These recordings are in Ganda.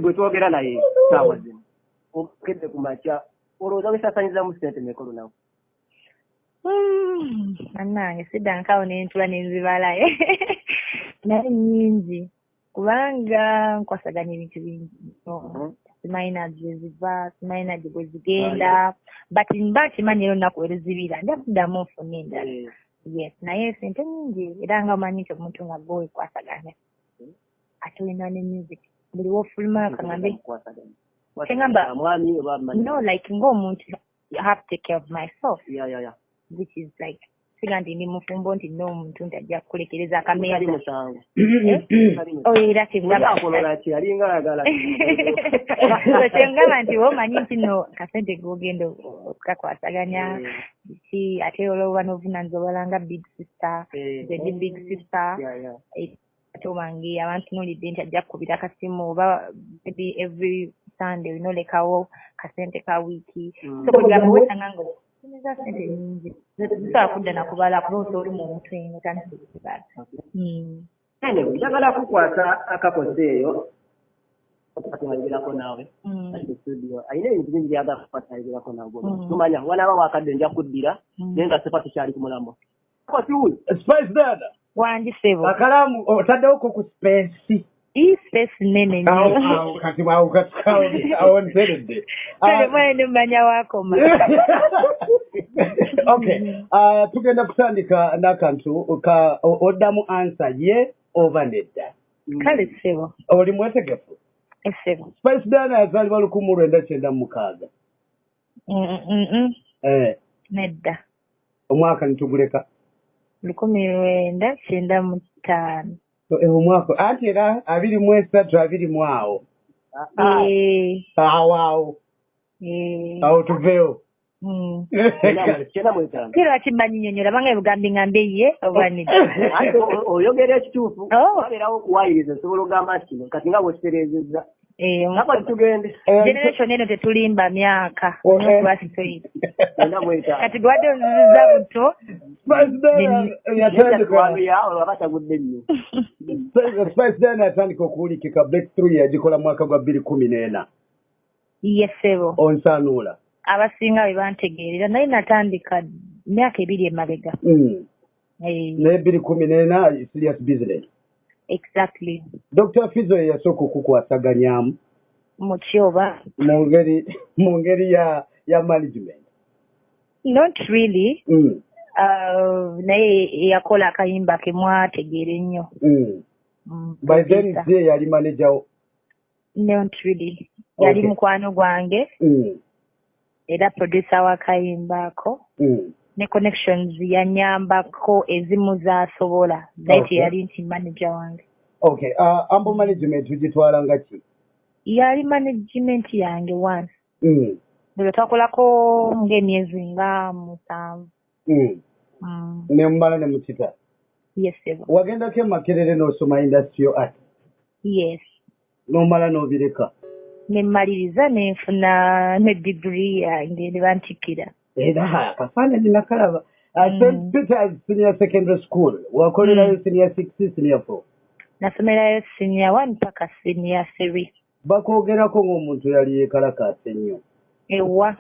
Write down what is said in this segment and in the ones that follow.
Gwe twogera naye saawa zino, okedde ku makya, olowooza wesaasanyizamu sente meka olunaku? Bannange, siddankawo nentula nenzibalayo, naye nnyingi kubanga nkwasaganya ebintu bingi nnyo. Simanyi gye ziva, simanyi gye bwe zigenda, but mba kimanyi era olunaku weruzibira nja kuddamu nfune endala. Yes, naye sente nyingi, era nga omanyi nti omuntu nga gwe wekwasaganya, ate olina ne music buli wofuluma kaŋambe. Kyengamba- Mwami oba manyi? No, like ng'omuntu I have to take care of myself, Ya. which is like siga nti ndi mufumbo nti nina omuntu nti ajja kukulekereza Tali akameeza. musango. Oh, era kyengamba. Akolola ki? Alinga ayagala. So kyengamba nti omanyi nti no kasente gogenda okukakwasaganya ki, ate olwoba n'obuvunaanyizibwa obulala nga big sister. Nze ndi big sister. Ya. Ate wange abantunuulidde nti ajja kukubira akasimu oba maybe every Sunday olina olekawo kasente ka wiiki. So kugamba wesanga nga ofunyiza sente nyingi, zisobola kudda nakubala kuba osobola oli mu omutwe nga otandise okuzibala. Anyway, njagala kukwata akakozi eyo ayogerako naawe. Ali studio, alina ebintu bingi byagala kukwata ayogerako naawe. Tumanya wanaaba wakadde nja kuddira, naye nga sepa tukyali ku mulamwa. Kosi wuyo. Spice Diana. Wangi ssebo. Akalaamu otaddewoko ku space. Ii, space nene Awo nnyo. awo kati awo kati awo awo nteredde. Kale mwene mmanya wakoma. Okay, tugenda kutandika n'akantu ka oddamu answer ye oba nedda. Kale ssebo. Oli mwetegefu? Essebo. Spice Diana yazaalibwa 1996? Eh. Nedda. Omwaka nituguleka. 1995. Eh, omwaka anti era 23 20 awo. Eh, awo awo. Eh. Awo tuveewo. 95. Kiro lwaki mmanyi nnyonnyola banga ebigambo ngambe ye oba nedda? Ate oyogera ekituufu. Oh. Wabeerawo okuwayiriza, osobola ogamba nti kino kati nga bwekitereezezza. Eh, Nako tugende. Generation eno tetulimba myaka. Oh, eh. Okuba straight. 95. Kati gwadde onziziza buto. Spice Diana yatandika Twaluya olwo aba tagudde nnyo. Spice Diana yatandika okuwulikika, breakthrough yagikola mwaka gwa 2014. Ye ssebo. Onsanuula. Abasinga bwe bantegeerera, naye natandika myaka 2 emabega. Eh, Naye 2014 serious business. Exactly. Dr Fizo ye yasooka okukwasaganyaamu? Muki oba? Mu ngeri ya management. Not really. Naye yakola akayimba ke mwategeera ennyo. By then Producer. si ye yali manager wo? Not really. Yali mukwano gwange era producer w'akayimba ako. Ne connections yanyambako ezimu z'asobola, naye teyali nti manager wange. Okay, ambo management tugitwala nga ki? Yali management yange once. Bwe twakolako ng'emyezi nga 7. Ne mumala ne mukita? Yes ssebo. Wagendako e Makerere n'osoma industrial art? Yes. N'omala n'obireka? Ne mmaliriza ne nfuna ne degree yange ne bantikkira. Era akafaananyi nakalaba. St Peters Senior Secondary School wakolerayo senior six, senior four? Nasomerayo senior one paka senior three. Bakwogerako ng'omuntu yali yeekalakaasa ennyo. Ewa?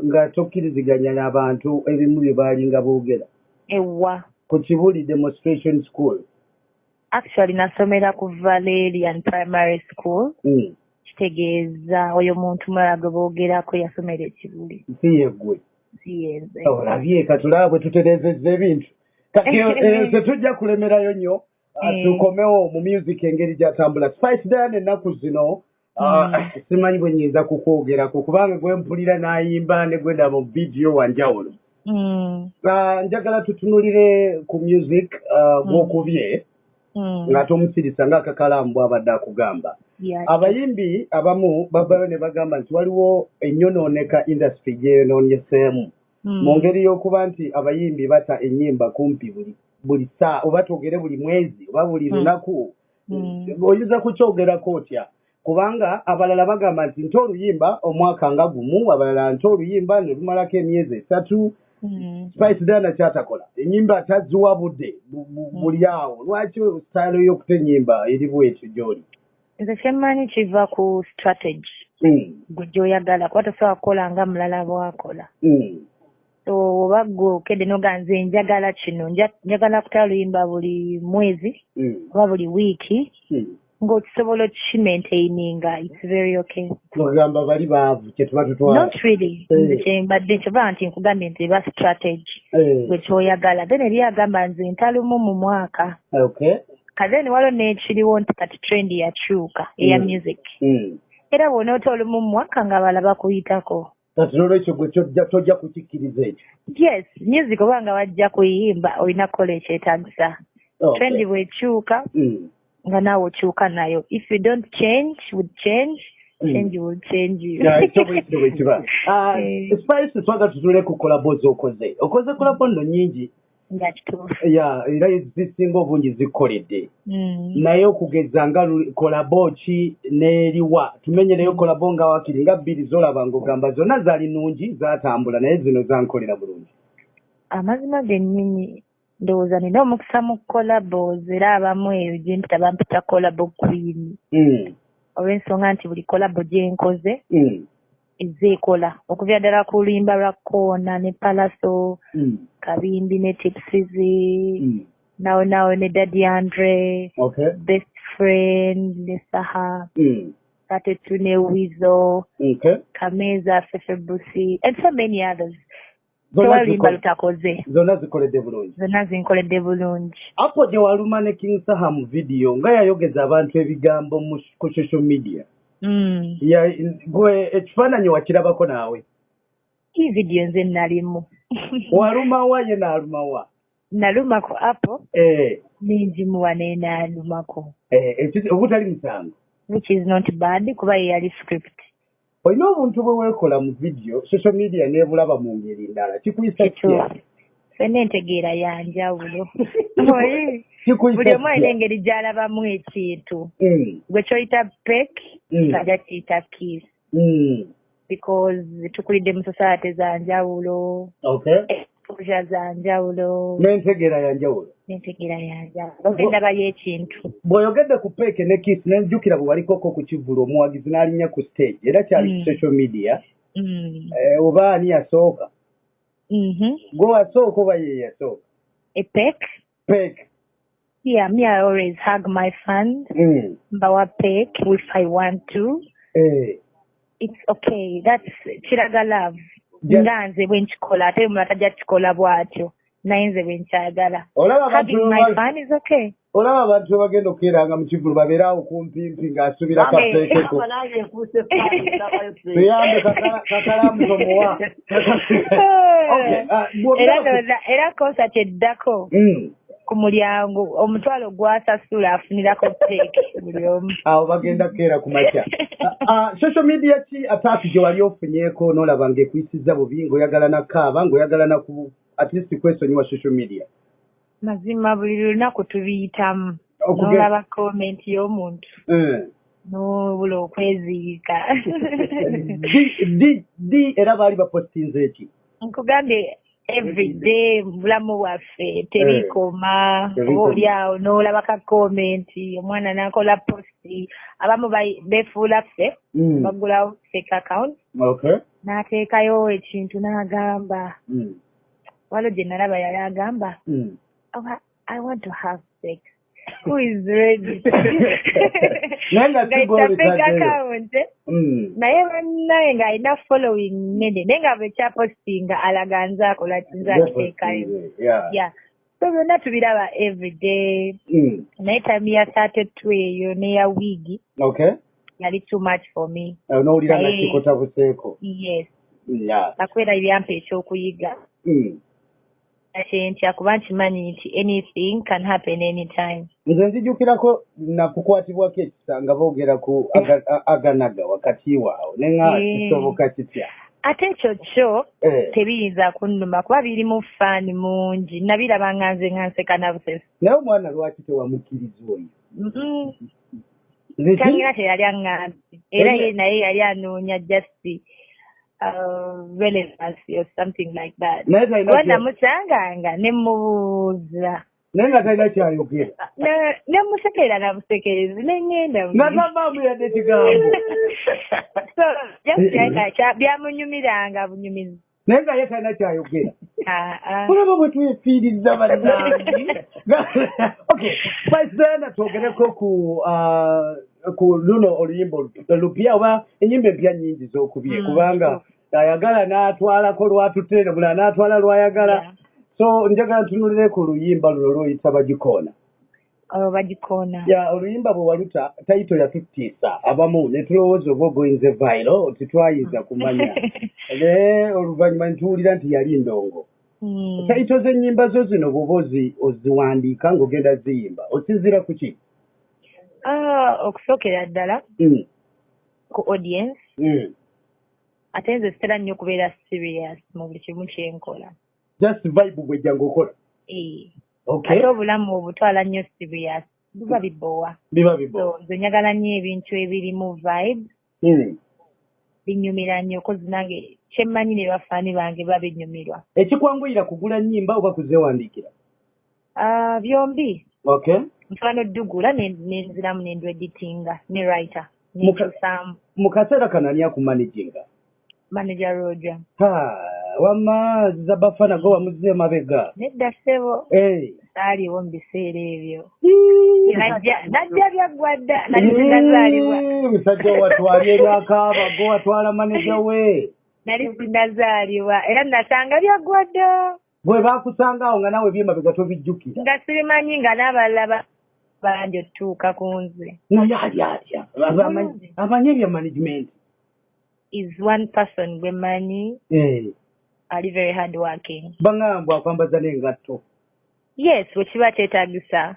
Nga tokkiriziganya n'abantu ebimu bye baalinga boogera. Ewa? Ku Kibuli Demonstration School. Actually nasomera ku Valerian Primary School. Kitegeeza oyo muntu mulala gwe boogerako yasomera ekibuli. Si yeggwe? Si yenze. Olabye, katulaba bwe tutereezezza ebintu kati. Tetujja kulemerayo nnyo. Tukomewo mu music engeri gy'atambula Spice Diana ennaku zino. Simanyi bwe nyinza kukwogerako kubanga gwe mpulira n'ayimba ne gwe ndaba mu vidiyo wanjawulo. Njagala tutunulire ku music gw'okubye nga tomusirisa ng'akakalaamu bw'abadde akugamba. Abayimbi abamu bavayo ne bagamba nti waliwo ennyonooneka industry gyeyonoonyeseemu mu ngeri y'okuba nti abayimbi bata ennyimba kumpi buli saa oba twogere buli mwezi oba buli lunaku. Oyinza kukyogerako otya? Kubanga abalala bagamba nti oluyimba omwaka nga gumu, abalala nti oluyimba ne lumalako emyezi 3. Spice Diana kyatakola ennyimba taziwa budde buli awo. Lwaki sitayiro y'okuta ennyimba eri bwetyo gy'oli? Nze kyemmanyi kiva ku strategy gwe gy'oyagala, kuba tosobola kukola nga mulala bw'akola. So oba gwe okedde n'ogamba nze njagala kino, njagala kutala luyimba buli mwezi oba buli wiiki, ng'okisobola okimaintaininga, it's very okay. Ogamba bali baavu kye tuba tutwala. Not really. Nze kyembadde kyova nti nkugambye nti eba strategy gwe ky'oyagala. Then eri agamba nze ntalumu mu mwaka. Then waliwo n'ekiriwo nti kati trend yakyuka eya music. Era bw'onoota olumu mu mwaka nga abalala bakuyitako. Kati n'olwekyo gwe tojja kukikkiriza ekyo. Yes, music oba nga wajja kuyimba olina kukola ekyetaagisa. Trend bw'ekyuka nga naawe okyuka nayo. If you don't change with change, change will change you. Ekyo bwekityo bwe kiba. Spice, twagala tutule ku collabo z'okoze. Okoze collabo nno nnyingi. Nga kituufu. Ya, era zisinga obungi zikkoledde. Naye okugeza nga collabo ki n'eriwa? Tumenyereyo collabo nga waakiri nga bbiri z'olaba ng'ogamba zonna zaali nnungi, zaatambula, naye zino zankolera bulungi. Amazima gennyini ndowooza nina omukisa mu collabos, era abamu eyo gye mpita bampita collabo queen. Olw'ensonga nti buli collabo gye nkoze ezze ekola, okuviira ddala ku luyimba lwa Koona ne Palaso, Kabimbi ne Tipsizi, Nawe Nawe ne Daddy Andre, Best Friend ne Saha, 32 ne Weasel, Kameza, Fefe Busi, and so many others. Tewali luyimba lutakoze. Zonna zikoledde bulungi. Zonna zinkoledde bulungi. Apo gye waluma ne King Saha mu video nga yayogeza abantu ebigambo ku social media. Gwe ekifaananyi wakirabako naawe? Iyi video nze nalimu. Waluma wa ye n'aluma wa? Naluma ku Apple. Nenjimuwa ne naalumako. Obutali musango. Which is not bad kuba ye yali script. Olina obuntu bwe weekola mu video, social media n'ebulaba mu ngeri ndala. Kikuyisa kitya? Ffenna entegeera ya njawulo. Buli omu alina engeri gy'alabamu ekintu. Gwe ky'oyita peck, ajja kiyita kiss. Because tukulidde mu society za njawulo. Exposure za njawulo. N'entegeera ya njawulo. N'entegeera ya njawulo. Endaba y'ekintu. Bw'oyogedde ku peck ne kiss, ne nzijukira bwe walikoko ku kivvulu omuwagizi n'alinnya ku stage, era kyali ku social media. Oba ani yasooka? Gwe wasooka oba ye yasooka? A peck? Peck. Yeah, me I always hug my fans. Mbawa peck if I want to. It's okay. That's kiraga love. Nga nze bwe nkikola, ate omulala tajja kukikola bw'atyo. Naye nze bwe nkyagala. Hugging my fan is okay. Olaba abantu bwe bagenda okukeeranga mu kivvulu babeere awo kumpimpi ng'asubira kapeekeko. Tuyambe kakalaamu tomuwa. Era concert eddako ku mulyango omutwalo gwasasula afunirako peck buli omu. Awo bagenda kukeera ku makya. Social media ki attack gye wali ofunyeeko n'olaba ng'ekuyisizza bubi ng'oyagala nakaaba ng'oyagala naku at least kwesonyiwa social media? Mazima buli lunaku tubiyitamu. N'olaba comment y'omuntu. N'obula okweziika. D era baali bapostinze ki? Nkugambye every day mu bulamu bwaffe tebikoma. Oba oli awo n'olaba ka comment, omwana n'akola post, abamu beefuula ffe, baggulawo fake account. N'ateekayo ekintu n'agamba. Waliwo gye nalaba yali agamba, I want to have sex. Who is ready? Naye fake account. Naye bannaye ng'alina following nnene, naye nga bwe kyapostinga alaga nze akola ki, nze akiteekayo. Yeah. So byonna tubiraba every day. Naye time ya 32 eyo n'eya wiigi. Yali too much for me. N'owulira nga kikutabuseeko. Yes. Akwera ebyampa ekyokuyiga. Kyentya kuba nkimanyi nti anything can happen anytime. Nze nzijukirako nakukwatibwako ekisa nga boogera ku aganaga wakati waawo ne nga kisoboka kitya. Ate ekyo kyo tebiyinza kunnuma kuba birimu faani mungi, nabiraba nga nze nga nseka na busesi. Naye omwana lwaki tewamukkiriza oyo? Kyangira teyali aŋŋambye, era ye naye yali anoonya just relevancy or something like that. Kuba namusanganga ne mubuuza. Naye nga talina kyayogera. Nemusekerera na busekerezi nengenda. Nga tavaamu yadde ekigambo. So just byamunyumiranga bunyumizi. Naye nga ye talina kyayogera. Olaba bwe twefiiriza bannange. Okay, Spice Diana, twogereko ku luno oluyimba lupya oba ennyimba empya nnyingi z'okubye, kubanga ayagala n'atwalako lwatuteere, bulala n'atwala lwayagala. So njagala ntunulire ku luyimba luno lw'oyita Bagikoona. Bagikoona. Ya, oluyimba bwe waluta title yatutiisa abamu ne tulowooza oba ogoyinze viral, tetwayinza kumanya. Naye oluvannyuma ne tuwulira nti yali ndongo. Title z'ennyimba zo zino bw'oba oziwandiika ng'ogenda ziyimba, osinziira ku ki? Okusookera ddala ku audience. Ate nze sitera nnyo okubeera serious mu buli kimu kye nkola. Just vibe bw'ejja ng'okola. Ate obulamu obutwala nnyo serious biba bibowa. Biba bibowa. So nze njagala nnyo ebintu ebirimu vibe. Binyumira nnyo 'cause nange kyemmanyi ne bafaani bange babinyumirwa. Ekikwanguyira kugula nnyimba oba kuzeewandiikira? Byombi. Okay. Nsobola n'oddugula nenziramu nendweditinga ne writer nenkyusaamu. Mu kaseera kano ani akumanaginga? Manager Roger. Wamma Zabafana go wamuzze emabega. Nedda ssebo. Saaliwo mu biseera ebyo. Najja byaggwa dda, nali sinnazaalibwa. Musajja watwala ebyakaaba, go watwala manager we. Nali sinnazaalibwa era nasanga byaggwa dda. Bwe baakusanga awo nga naawe ebyemabega tobijjukira. Nga sibimanyi nga n'abalala bangi otuuka ku nze. Naye ali atya? Amanyi ebya management. Is one person gwe mmanyi. Ali very hard working. Bangamba akwambaza n'engatto. Yes, bwe kiba kyetaagisa.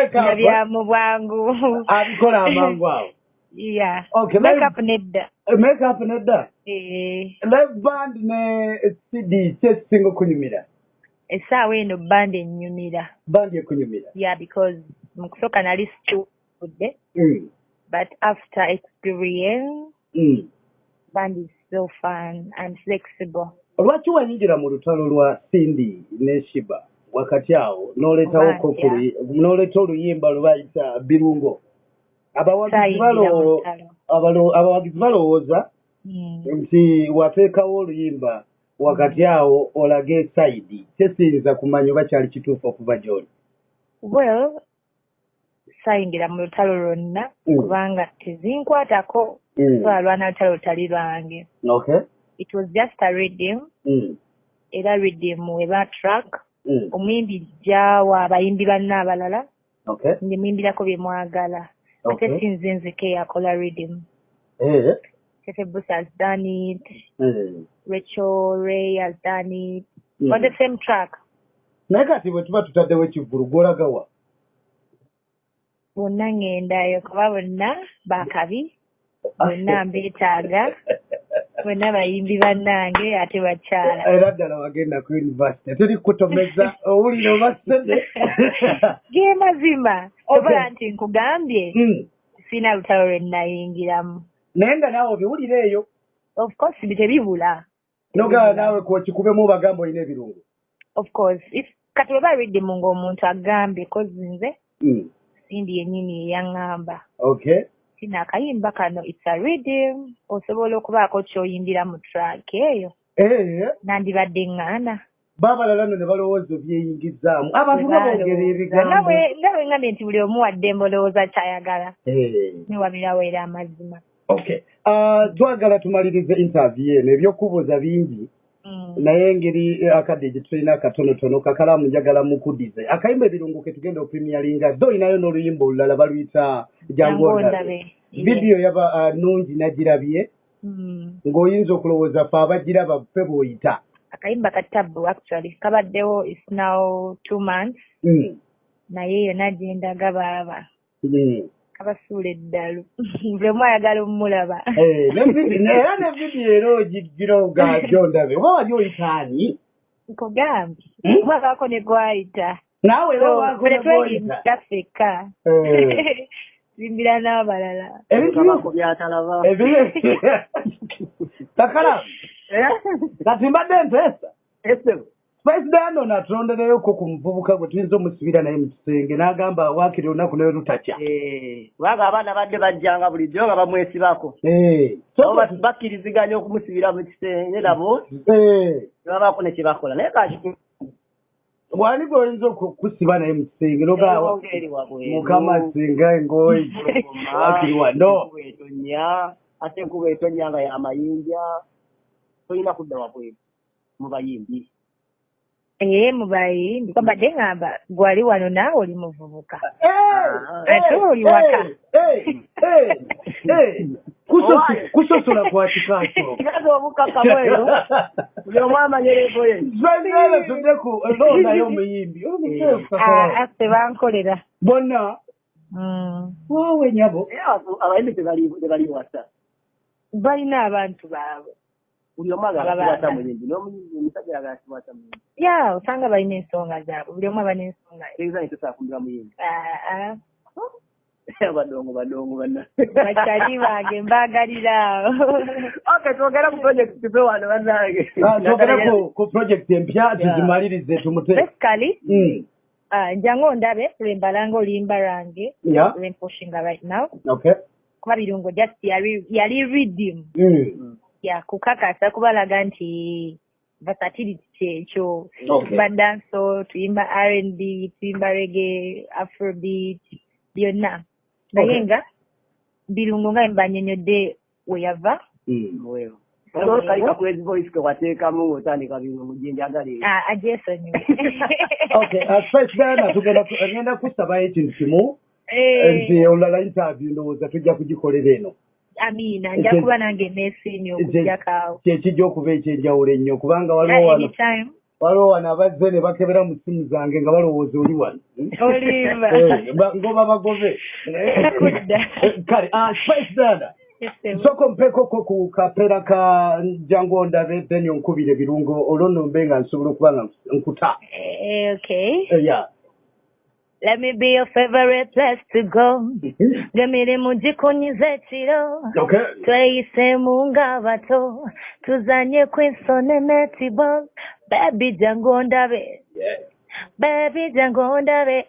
Ne bya mu bwangu. Abikola amangu awo. Yeah. Okay, makeup nedda. Makeup nedda? Live band ne CD kyekisinga okunyumira? Essaawa eno band ennyumira. Band ekunyumira? Yeah, because mu kusooka nali situudde. But after experience, band is so fun and flexible. Lwaki wayingira mu lutalo lwa Cindy ne Shiba wakati awo n'oleeta oluyimba lwe bayita Birungo? Abawagizi balowooza nti wateekawo oluyimba wakati awo olage side. Kyesiyinza kumanya oba kyali kituufu okuva gy'oli. Well, sayingira mu lutalo lwonna kubanga tezinkwatako. Twalwana lutalo lutali lwange. Okay. It was just a rhythm. Era rhythm eba track. Omuyimbi jjawa abayimbi banne abalala. Okay. Nze muyimbirako bye mwagala. Ate si nze nzeka eyakola rhythm. Fefe Busi has done it. Rachel Ray has done it. On the same track. Naye kati bwe tuba tutaddewo ekivvulu gw'olagawa? Bonna ŋŋendayo kuba bonna bakabi, bonna mbeetaaga, bonna bayimbi bannange ate bakyala. Era ddala wagenda ku university teri kutomeza owulira oba ssente. Ge mazima. Oba nti nkugambye sirina lutalo lwe nnayingiramu. Naye nga naawe obiwulira eyo. Of course tebibula. Nogala naawe kwokikubemu obagamba olina ebirungo. Of course. If kati bwe ba rhythm ng'omuntu agambye 'cause nze Cindy yennyini eyaŋŋamba. Okay. Kino akayimba kano it's a rhythm, osobola okubaako ky'oyimbira mu track eyo. Nandibadde ŋŋaana. Baabalala nno ne balowooza obyeyingizaamu. Abantu nga boogera ebigambo. Nga bwe ŋŋambye nti buli omu waddembe olowooza ky'ayagala. Newabirawo era amazima. Okay. Twagala tumalirize interview eno, ebyokubuuza bingi. Naye engeri akadde gye tulina akatonotono kakalaamu njagala mukuddize. Akayimba Ebirungo ke tugenda opremieringa, do olinayo n'oluyimba olulala baluyita Jangu Ondabe. Vidiyo yaba nnungi nagirabye. Ng'oyinza okulowooza ffe abagiraba ffe bw'oyita. Akayimba ka tabbu actually kabaddewo is now 2 months. Naye yonna gye ndaga baaba. Kabasuula eddalu. Buli omu ayagala omulaba. Era ne vidiyo era ogigira ogajondabe. Oba wali oyita ani? Nkugambye. Oba ne gwayita. Naawe era obaako ne gw'oyita. Ffekka. Tuyimbira n'abalala. Ebintu byatalaba. Kakala. Kati mbadde nteesa. Spice Diana ono atulondereyoko ku muvubuka gwe tuyinza omusibira naye mu kisenge n'agamba waakiri olunaku naye lutakya. Kubanga abaana badde bajjanga bulijjo nga bamwesibako. Bakkiriziganya okumusibira mu kisenge nabo nebabaako ne kyebakola, naye kaki wani gwoyinza okusiba naye mu kisenge nogamba mukama singa engoyi waakiri wano etonya, ate enkuba etonya nga yamayinja, tolina kudda wabweru mu bayimbi. Mu bayimbi kwambadde ngamba gwali wano naawe oli muvubuka ate oli waka. Kusosola kwa kika kyo obukakamu eyo buli omu amanyereko ye. Tuddeku londayo omuyimbi affe bankolera bonna waawe nyabo. Abayimbi tebali wasa, balina abantu baabwe. Buli omu agala muyimbi n'omuyimbi omusajja agala kiwasa muyimbi. Ya osanga balina ensonga zaabwe, buli omu aba n'ensonga ye. Tegeeza nti tosobola kufumbirwa muyimbi. Badongo badongo banna bakyali bange mbaagalira. Okay, twogere ku project tuve wano bannange. Twogere ku project empya tuzimalirize tumute. Basically jangu ondabe lwembalanga oluyimba lwange lwempushinga right now. Okay. Kuba Birungo just yali rhythm. Ya kukakasa kubalaga nti versatility kyekyo. Tuyimba dancehall, tuyimba R&B, tuyimba reggae, afrobeat, byonna. Naye nga Birungo nga mbanyonyodde we yava. Kali ka crazy voice ke wateekamu ng'otandika Birungo gye njagala eyo. Agyesonyiwe. Okay, Spice Diana tugenda kusabayo ekintu kimu nti olulala interview ndowooza tujja kugikolera eno. Amiina, nja kuba nange neesiimye okujjako awo. Kyekijja okuba ekyenjawulo ennyo kubanga waliwo wano abazze ne bakebera mu ssimu zange nga balowooza oli wano. Olimba. Ngoba bagobe. Kale, Spice Diana, sooka ompeekoko ku kapeera ka jangu ondabe then onkubire Birungo olwo nno mbe nga nsobola okuba nga nkuta. Okay. Yeah. Let me be your favorite place to go. Ng'emirimu gikunyiza ekiro. Tweyisemu ng'abato. Tuzanye kwinso ne netball. Baby jangu ondabe. Baby jangu ondabe.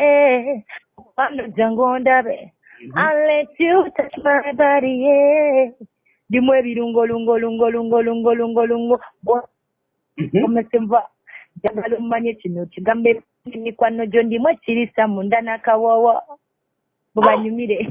Wano jangu ondabe. I'll let you touch my body, yeah. Ndimu ebirungo lungo lungo lungo lungo lungo lungo. Omesemva. Njagala omanye kino kigambo emikwano gyo ndimu ekirisa munda n'akawoowo. Bubanyumire.